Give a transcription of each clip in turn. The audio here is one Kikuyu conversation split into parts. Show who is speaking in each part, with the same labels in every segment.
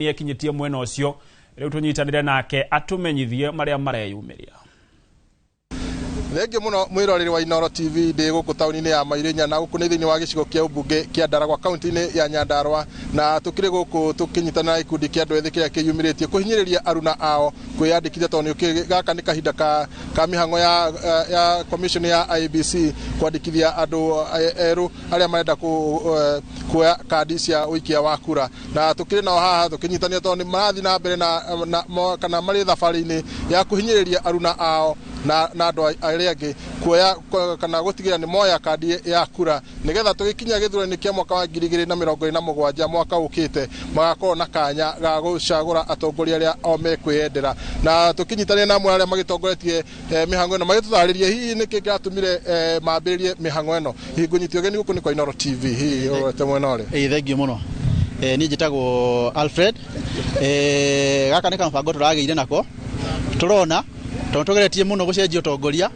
Speaker 1: Nĩekinyĩtie mwena ũcio rĩu tũnyitanĩre nake atũmenyithie marĩa mareyumĩria.
Speaker 2: Thengiũ mũno mwĩroreri wa Inooro TV, ndĩ gũkũ taũni-inĩ ya Mairinya na gũkũ nĩ thĩinĩ wa gĩcigo kĩa ũmbunge kĩa Ndaragwa kaunti-inĩ ya Nyandarua, na tũkĩrĩ gũkũ tũkĩnyitana na gĩkundi kĩa andũ ethĩ kĩrĩa kĩyumĩrĩtie kũhinyĩrĩria aruna ao kwĩyandĩkithia, tondũ nĩ gaka nĩ kahinda ka mĩhang'o ya commission ya IEBC kwandĩkithia andũ erũ arĩa marenda kuoya kandi cia ũikia wa kura. Na tũkĩrĩ nao haha tũkĩnyitania tondũ nĩ marathiĩ na mbere na kana marĩ thabarĩ-inĩ ya kũhinyĩrĩria aruna ao na andũ arĩa angĩ kuoya kana gũtigĩrĩra nĩ moya kandi ya kura, nĩgetha tũgĩkinya gĩthurano kĩa mwaka wa 2027, mwaka ũkĩte, magakorwo na kanya ga gũcagũra atongoria arĩa o mekwĩyendera. Na tũkĩnyitanĩra na amwe arĩa magĩtongoretie mĩhang'o ĩno magĩtũtarĩrie hihi nĩkĩ kĩratũmire mambĩrĩrie mĩhang'o ĩno. Hihi ngũnyitio ũgeni gũkũ nĩ kwa Inooro TV, hihi ũrorete mwena ũrĩa?
Speaker 3: Ĩĩ, thengiũ mũno. Niĩ njĩtagwo Alfred. Gaka nĩ kamũbango tũragĩire nako, tũrona tondũ tũgeretie mũno gũcenjia ũtongoria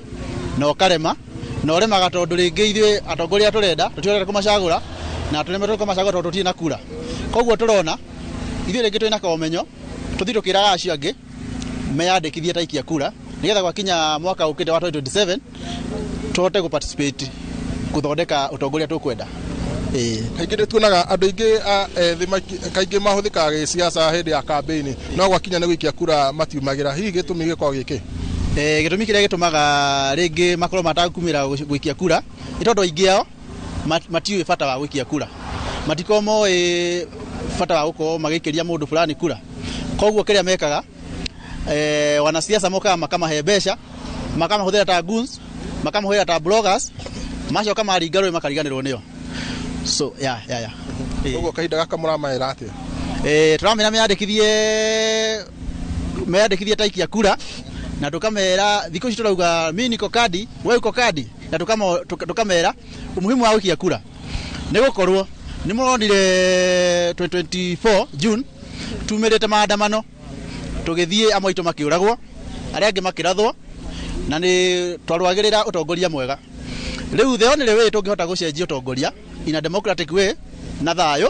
Speaker 3: na ũkarema, na ũremaga tondũ rĩngĩ ithuĩ atongoria tũrenda tũtiorete kũmacagũra, na tũremetwo kũmacagũra tondũ tũtirĩ na kura. Koguo tũrona ithuĩ rĩngĩ twĩna komenyo tũthiĩ tũkĩraga acio angĩ meyandĩkithie ta aikia kura, nĩgetha gwakinya mwaka ũkĩte wa 2027 tũhote gũ participate gũthondeka ũtongoria tũkwenda.
Speaker 2: Kaingĩ nĩ tuonaga andũ aingĩ ethĩ kaingĩ mahũthĩkaga gĩsiasa hĩndĩ ya campaign, no gwakinya nĩ gũikia kura matiumagĩra. Hihi gĩtũmi gĩkoragwo gĩkĩ?
Speaker 3: Gĩtũmi kĩrĩa gĩtũmaga rĩngĩ makorwo matakumĩra gũikia kura nĩ tondũ aingĩ ao matiũĩ bata wa gũikia kura, matikorwo moĩ bata wa gũkorwo magĩikĩria mũndũ fulani kura. Koguo kĩrĩa mekaga, wanasiasa mokaga makamahe mbeca, makamahũthĩra ta goons, makamahũthĩra ta bloggers, macoka maringa rũĩ makariganĩrwo nĩo. So yeah.
Speaker 2: Ũguo kahinda gaka mũramaĩra atĩa?
Speaker 3: Tũramera meyandĩkithie ta aikia kura, na tukamera thikũ ici tũrauga mi niko kadi, we uko kadi, na tukamera umuhimu wa gũikia kura, nĩ gũkorwo nĩ mũronire 2024 June tumĩrĩte maandamano, tũgĩthiĩ amwe aitũ makĩũragwo, arĩa angĩ makĩrathwo, na nĩ twarũagĩrĩra ũtongoria mwega. Rĩu the only way tũngĩhota gũcenjia ũtongoria in a democratic way na thayũ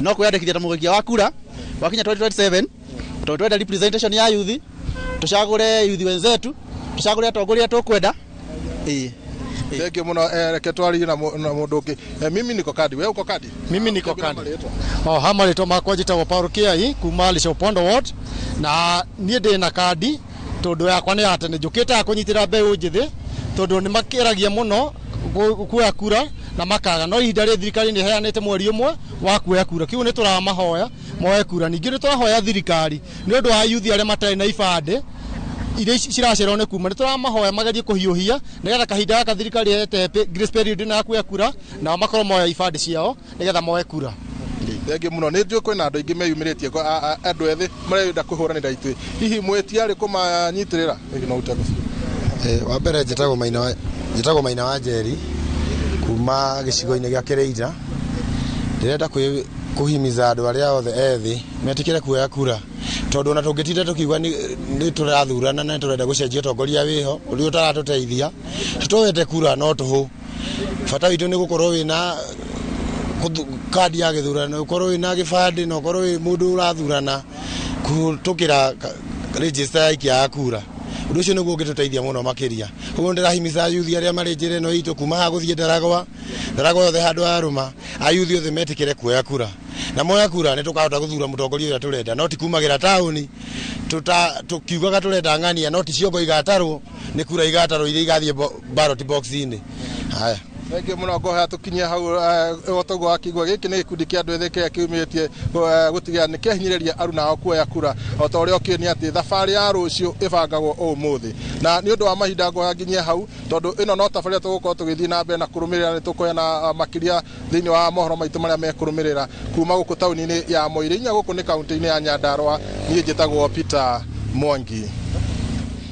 Speaker 3: no kwĩyandĩkithia ta mũgũikia wa kura wakinya 2027, tondũ twenda representation ya youth, tũcagũre youth wenzetu, tũcagũre atongoria tũkwenda. Ĩĩ.
Speaker 2: Thengiũ mũno. Reke twarie na mũndũ ũngĩ. Mimi niko kadi, we uko kadi?
Speaker 4: Mimi niko kadi. Oh, ha marĩtwa makwa njĩtagwo Paul Kiai kuma Lichopondo ward, na niĩ ndĩ na kandi tondũ yakwa nĩ ya tene. Njũkĩte haha kũnyitĩra mbeũ njĩthĩ tondũ nĩ makĩragia mũno kuoya kura na makaga, no ihinda rĩ thirikari nĩ ĩheanĩte mweri ũmwe wa kuoya kura, kiu nĩ tũramahoya moe kura. Ningĩ nĩ tũrahoya thirikari nĩ ũndũ wa yuthi arĩa matarĩ na ibandĩ iria ciracererwo nĩ kuma, nĩ tũramahoya magerie kũhiũhia nĩgetha kahinda gaka thirikari ĩhete grace period na kuoya kura, nao makorwo moya ibandĩ ciao nĩgetha moe kura.
Speaker 2: Thengiũ mũno. Nĩ njũĩ kwĩna andũ aingĩ meyumĩrĩtie, andũ ethĩ marenda kũhũranĩra itĩ, hihi mwĩtiarĩ kũmanyitĩrĩra? Hihi no ũte?
Speaker 5: Wa mbere njĩtagwo Maina wa Njeri kuma gĩcigo-inĩ gĩa Kĩrĩita. Ndĩrenda kũhimiza andũ arĩa othe ethĩ metĩkĩre kuoya kura, tondũ ona tũngĩtinda tũkiuga nĩ tũrathurana na nĩ tũrenda gũcenjia ũtongoria wĩho ũrĩa ũtaratũteithia, tũtoete kura no tũhũ. Bata witũ nĩ gũkorwo wĩna kandi ya gĩthurano, ũkorwo wĩna gĩbandĩ na ũkorwo wĩ mũndũ ũrathurana kũhĩtũkĩra register ya aikia a kura. Ũndũ ũcio nĩguo ũngĩtũteithia mũno makĩria. Koguo ndĩrahimiza yuthi arĩa marĩ njĩra ĩno itũ kuma haha gũthiĩ Ndaragwa, Ndaragwa yothe handũ harũma, ayuthi othe metĩkĩre kuoya kura, na moya kura nĩ tũkahota gũthura mũtongoria ũrĩa tũrenda, no ti kumagĩra taũni tũkiugaga tũrenda ng'ania, no ti ciongo igatarwo, nĩ kura igatarwo iria igathiĩ ballot box-inĩ. Haya.
Speaker 2: Thengiũ mũno. Ngohera tũkinyie hau. Otoguo wakĩigua, gĩkĩ nĩ gĩkundi kĩa andũ ethĩ kĩrĩa kĩumĩtie gũtigĩrĩra nĩ kĩahinyĩrĩria aruna ao kuoya kura. O ta ũrĩa ũkĩũĩ nĩ atĩ thabarĩ ya rũciũ ĩbangagwo ũmũthĩ, na nĩ ũndũ wa mahinda ngoya nginyie hau, tondũ ĩno no tabarĩra tũgũkorwo tũgĩthiĩ na mbere na kũrũmĩrĩra. Nĩ tũkũheana makĩria thĩinĩ wa mohoro maitũ marĩa mekũrũmĩrĩra kuma gũkũ taũni-inĩ ya Moirĩ, inya gũkũ nĩ kaunti-inĩ ya Nyandarua. Niĩ njĩtagwo Peter Mwangi.